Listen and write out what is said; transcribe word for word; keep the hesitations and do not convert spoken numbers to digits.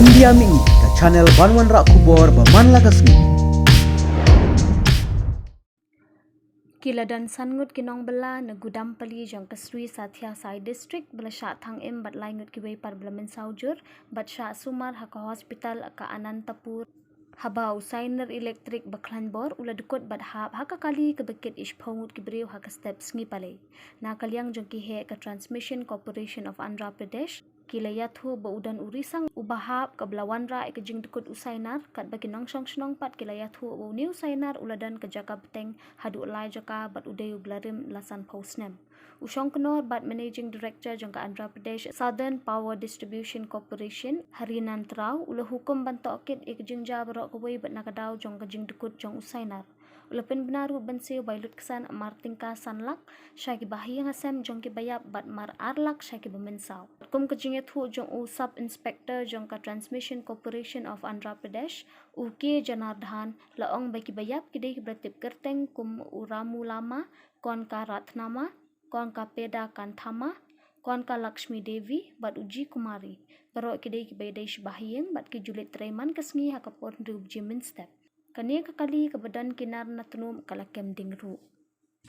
India Mini, ka channel ban wanrah khubor ba man la ka sngi. Ki la don san ngut ki nongbylla na Gudampali jong ka Sri Sathya Sai District ba la shah thang im bad lai ngut kiwei pat ba la mynsaw jur bad shah sumar ha ka hospital ka Anantapur. Haba u Sainer Electric ba khlaiñ bor u la dkut bad hap ha ka kali kaba kit ïa shiphew ngut ki briew ha ka step sngi Palei. Na ka liang jong ki heh ka Transmission Corporation of Andhra Pradesh, ki la ïathuh ba u don u risang uba hap kaba la wanrah ïa ka jingdkut u Sainer, katba ki nongshong shnong pat ki la ïathuh ba une u Sainer u la don ka jaka bteng haduh lai jaka bad u dei uba la rim la sanphew snem. U shongknor bad Managing Director jong ka Andhra Pradesh Southern Power Distribution Corporation, Harinan Rao, u la hukum ban tohkit ïa ka jingjia baroh kawei bad na ka daw jong ka jingdkut jong u Sainer. U la pynbna ruh ban siew bai lutksan mar tyngka san lak sha kiba ha ïing ha sem jong kiba ïap bad mar ar lak sha kiba mynsaw. Kum ka jingïathuh jong u Sub Inspector jong ka Transmission Corporation of Andhra Pradesh, u K Janardhan, la ong ba kiba ïap ki dei kiba la tip kyrteng kum u Ramu Lama, Konka Rathnama, Konka Peda Kanthama, Konka Lakshmi Devi bad u G Kumari. Baroh ki dei kiba ïadei shiba ha ïing bad ki ju leit trei man ka sngi ha ka por hynriew baje mynstep. Kane ka kali kaba don ki nar na tnum ka la kem ding ruh.